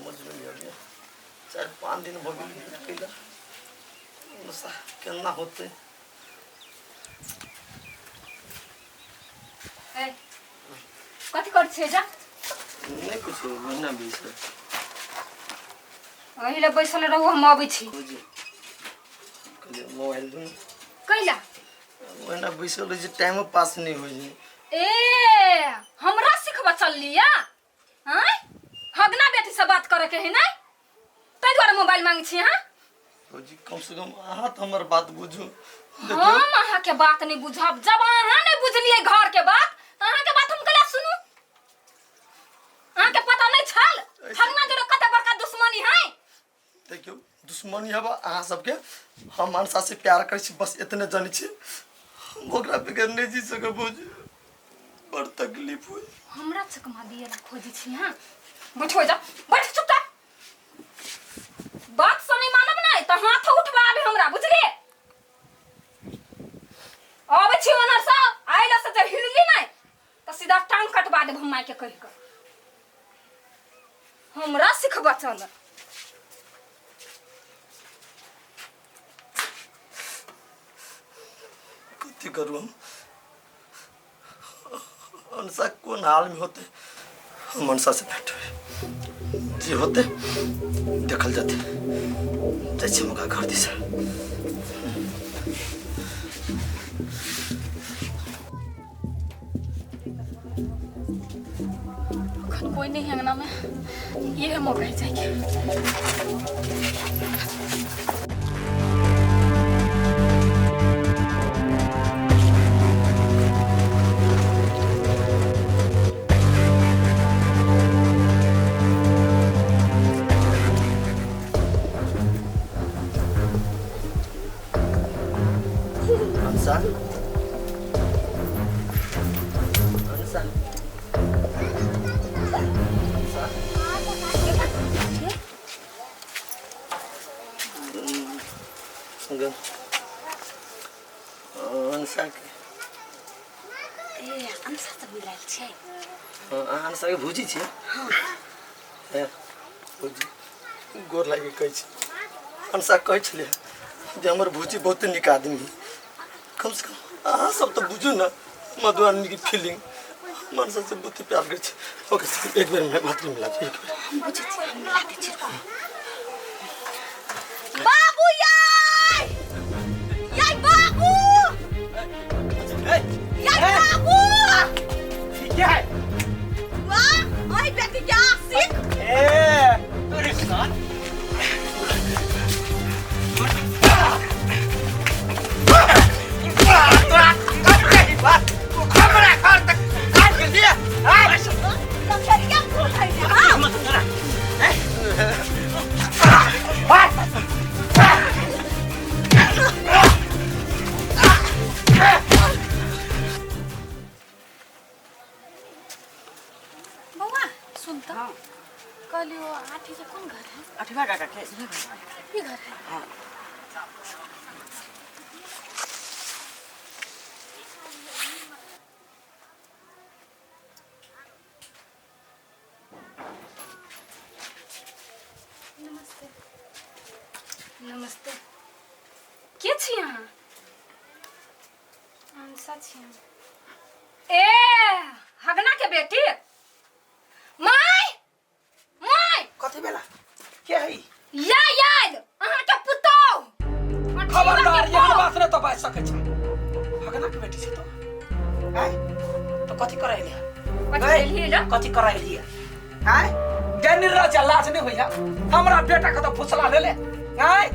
समझमे नहि अबैए। 4-5 दिन भऽ गेल भेँट कयला, नशा केना होतै? ए, कथी करै छियै जा? नहि कुछो, महीना 20। एहि लए बैसल रहू, हम अबै छी। बुझी कहलियै मोबाइल दू। कैला? ओहिना बैसल रहै छै, टाइमो पास नहि होइ छै। ए, हमरा सिखबऽ चललिया? आँय, हगना बेटी से बात करे के है नै, ताहि दुआरे मोबाइल मांगे छी अहाँ? भौजी, कम से कम अहाँ तऽ हमर बात बुझू। देखियौ, हम अहाँके बात नहि बुझब। जब अहाँ नहि बुझलियै घर के बात, तऽ अहाँके बात हम कैला सुनू? अहाँके पता नहि छल हगना जोड़े कते बड़का दुश्मनी है? देखियौ, दुश्मनी हब अहाँ सबके। हम मनसा से प्यार करै छी, बस एतने जानै छी। हम ओकरा बगैर नहि जी सकब भौजी, बड़ तकलीफ होइ। हमरा चकमा दिए ला खोजी छी? हाँ, बैठो जा, बैठ चुपचाप। बात से नहीं मानब नहीं तो हाथ उठवा आबे हमरा, बुझलिए? आबै छी ओनर से, आइला से जे हिलली नहीं तो सीधा टांग कटवा देब हम माय के कहि कऽ। हमरा सिखबऽ चल। कथी करू हम? अनसा कोन हाल में होते? हम मनसा से भेंट होई, जे होते देखल जाते। जाइ छी हम ओकरा घर दिस। अखन कोई नहीं है अंगना में, ये है मौका है जाके। अनसा, अनसा, अनसा। अनसा के ए, अनसा तऽ मिलायल छै। हाँ, अहाँ अनसा के भुजी छियै? हे भुजी, गोर लागि कहै छी। अनसा कहै छलै जे हमर भुजी बहुते नीक आदमी है। कम से कम अहाँ सब तऽ बुझू ने मधुबनी के फीलिंग। मनसा से बहुते प्यार करै छी। ओके, एक बेर में बात मिला, एक बेर। हम बुझै छी, हम मिला दै छी। बाबू याय, याय बाबू याय बाबू। क्या है? वाह, ओहि बेटी के आशिक। ए तोरे सन। हमरा घर तक काट के दिया। लखेरिया फूल है ने? हाँ, बौआ सुन त, कहलियो आठी के कोन घर है? अठवा काका के। ई घर है? हाँ। नमस्ते। नमस्ते। के छी अहाँ? अनसा छी हम। ए, हगना के बेटी। माय, माय। कथी भेला? के है? या याद अहाँ के पुतोह। खबरदार, एहन बात नहि तो बाजि सकै छै। भगना के बेटी छै तो आय तो कथी करै एलियै? कथी एलियै रे? कथी करै एलियै आय? गे निर्लज, लाज नहि होइया? हमरा बेटा के तो फुसला लेले आय।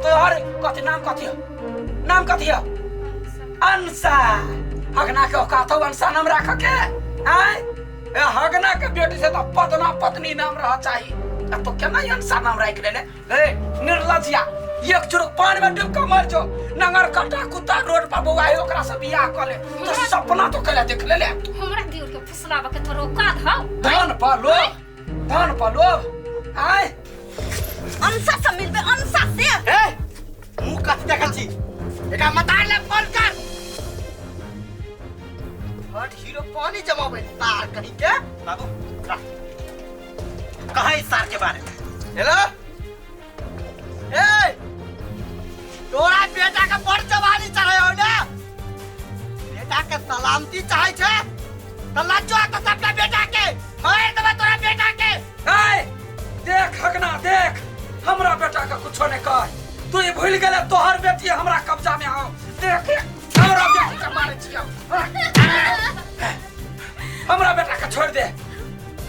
तोहर कथी नाम? कथी हो नाम? कथी हो? अंसा। हगना के औकात हो अंसा नाम राख के? आय, ए हगना के बेटी से तो पदना पत्नी नाम रह चाही, आ तो केना अंसा नाम राख लेले? ए निर्लजिया, एक चुरुक पानी में डूब के मर जो। नंगर कटा कुत्ता रोड पर बौआ है, ओकरा से बियाह कर ले तो सपना तो कैला देख ले ले। हमरा दियोर के फुसलाबऽ के तोर औकात हौ? धन पर लोभ, धन पर लोभ आय। अंसा से मिलबे, अंसा से। ए, मुंह कथी देखै छी? एकरा मतार ले फोन कर। हट हीरो, पानी जमाबै तार कहीं के। बाबू ला। कहे सार के बारे में। हेलो ए तोरा बेटा के बड़ जवानी चाहे हो ना, बेटा के सलामती चाहे छे त लज्जो त सबका बेटा के मार देबे तोरा बेटा के। ए देख हगना देख, हमरा बेटा के कुछो नहीं कह, तू ई भूल गेले तोहर बेटी हमरा कब्जा में आओ। देख हमरा बेटी के मारे छियो, हमरा बेटा के छोड़ दे,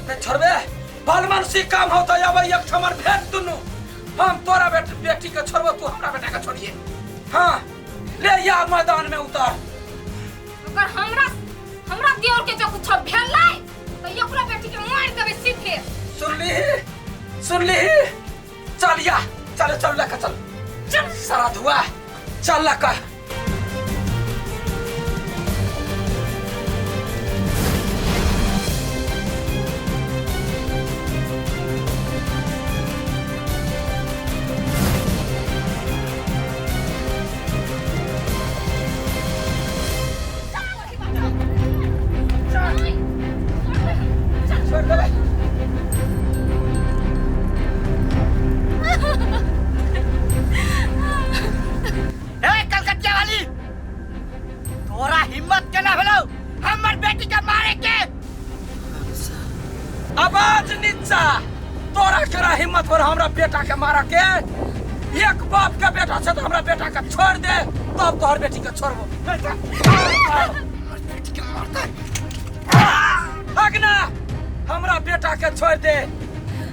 नहीं छोड़बे भलमनसी काम हो तो अब एक ठमर भेट दुनू, हम तोरा बेटी के छोड़बो तू हमरा बेटा के छोड़िए। हाँ ले या मैदान में उतर। अगर हमरा हमरा देवर के जो कुछ भेलै तो एकरा बेटी के मार देबै सीधे। सुनली सुनली, चल या चल चल लका चल चल सारा धुआ चल लका। आवाज नीचा, तोरा केरा हिम्मत पर हमरा बेटा के मारा के? एक बाप के बेटा छे तो हमरा बेटा के छोड़ दे तब तोहर बेटी के छोड़बो। बेटी के मारते अगना, हमरा बेटा के छोड़ दे,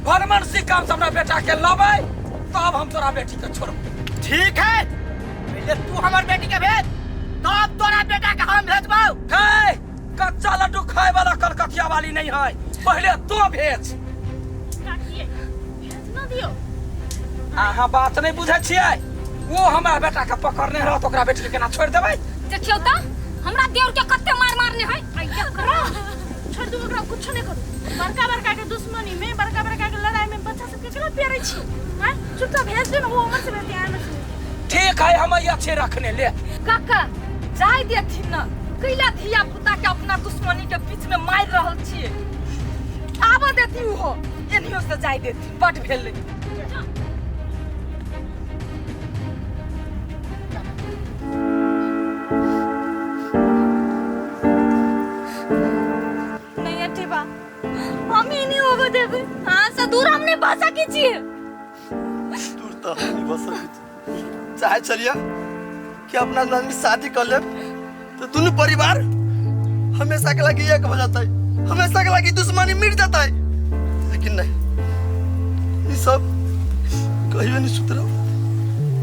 भलमनसी काम से हमरा बेटा के लबै तब हम तोरा बेटी के छोड़बो। ठीक है, पहले तू हमर बेटी के भेज तब तोरा बेटा के हम भेजबौ। है कच्चा लड्डू खाए वाला कलकतिया वाली नहीं है, पहले तो भेज। भेज ना दियो। अहाँ बात नहीं बुझै छियै, वो हमरा बेटा के पकड़ने रहत ओकरा बेटी के केना छोड़ देबै? देखियौ त हमरा देवर के कते मार मारने है। छोड़ दू ओकरा, कुछ नहीं करू। बड़का बड़का के दुश्मनी में बड़का बड़का के लड़ाई में बच्चा सबके केना पेरै छी? हां चुपचाप भेज दे ना, वो उमर से भेज दे। ठीक है, हम अच्छे रखने ले। काका जाय देथिन ना, कैला धिया पुता के अपना दुश्मनी के बीच में मार रहल छियै। आबऽ देती उहो, एनियो से जाय देती, बड भेलै। नहीं अठीबा, हम ही नहीं होबे देबे, हाँ से दूर हम नहीं बच सकै छियै। दूर तो हम नहीं बच सकै छियै। चाहे चलिए कि अपना आदमी शादी कर ले तो दोनों परिवार हमेशा के लगी एक हो जाता है, हमेशा के लगी दुश्मनी मिट जाता है। लेकिन नहीं, ये सब कहियो नहीं सुधरब,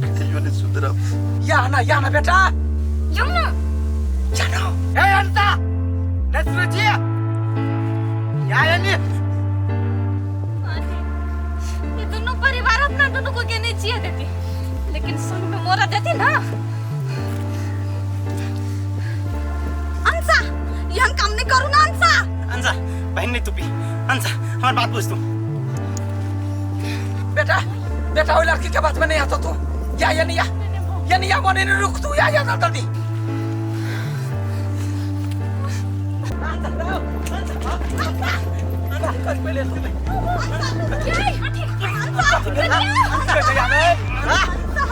कहियो नहीं सुधरब। या ना बेटा, या ना या ना। ए अंता नहीं सुनै छियै? या या नहीं। ये दोनों परिवार अपना दोनों को के नहीं चाहिए देती, लेकिन संग में मोरा देती ना। अंसा यहन काम नहीं करू ना। अंसा अंसा बहन नहीं तू पी, अंसा हमार बात बुझ तू। बेटा बेटा वो लड़की के बात में नहीं आता तू, या या नहीं या या नहीं या मोने नहीं रुक तू, या या ना जल्दी।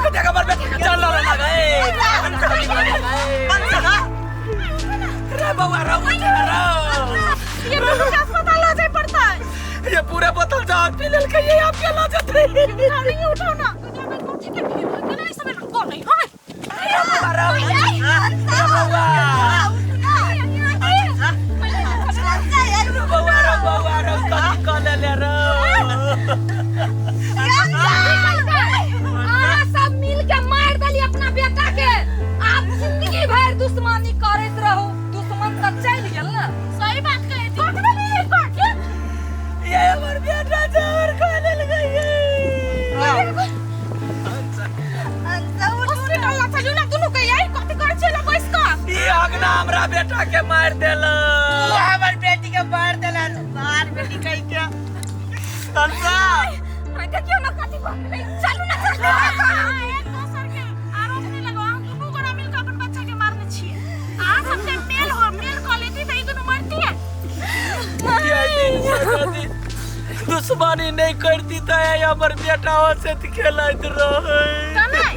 बेटा का बेटा चल रहा है। रे बउआ रो ये दोनों के अस्पताल ला जाए पड़ता है। ये पूरा बोतल जहर पी लेल के ये आपके ला जाते। नहीं उठाओ ना, कथी के भीड़ है केना ई सब को नहीं है। रे बउआ रो, रे बउआ रे बउआ रो, बउआ रो कथी क लेले रो। अहाँ सब मिल के मार देली अपना बेटा के। आप जिंदगी भर दुश्मनी करैत रहू, दुश्मन त चलि गेल ना। सही बात कहे थी। कट देली कट। ये हमर बेटा जहर खा लेल गई। हॉस्पिटल ला चलू ना दुनू के, आई कथी करै छै ला बैस क। ई अगना हमरा बेटा के मार देलक। तू हमर बेटी के मार देलक, मार बेटी कहि के। तनसा देखियो ना कथी भऽ गेलै, चलू ना चलू। एक दोसर के आरोप नहीं लगाओ, हम दुनू गोरा मिल के अपन बच्चा के मारने छियै। आ सबसे मेल हो मेल क लेती त ई दुनू मरती है। दुश्मनी नहीं करती तऽ हमर बेटा हंसैत खेलैत रहै। तऽ नहि।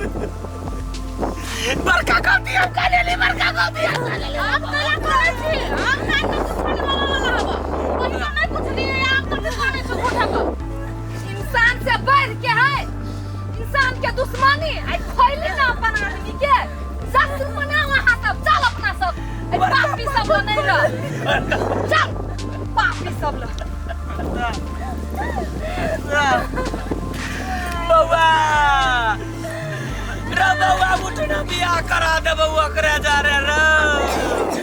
बड़का गलती हम कऽ लेली, बड़का गलती हम कऽ लेली। आब कला करै छी, आब नहि तऽ दुश्मनी वाला वाला हब। पहिने नहि पुछलियै, आब तऽ दुश्मनी छै झूठा के। इंसान से बढ़ के है इंसान के दुश्मनी। आई खैली ना अपन आदमी के जश्न मनाओ अहाँ सब। चल अपना सब आई पापी सब ल नहीं रह, चल पापी सब ल। बौआ रे बौआ, उठ ना, बियाह करा देबौ ओकरे जा रे रे।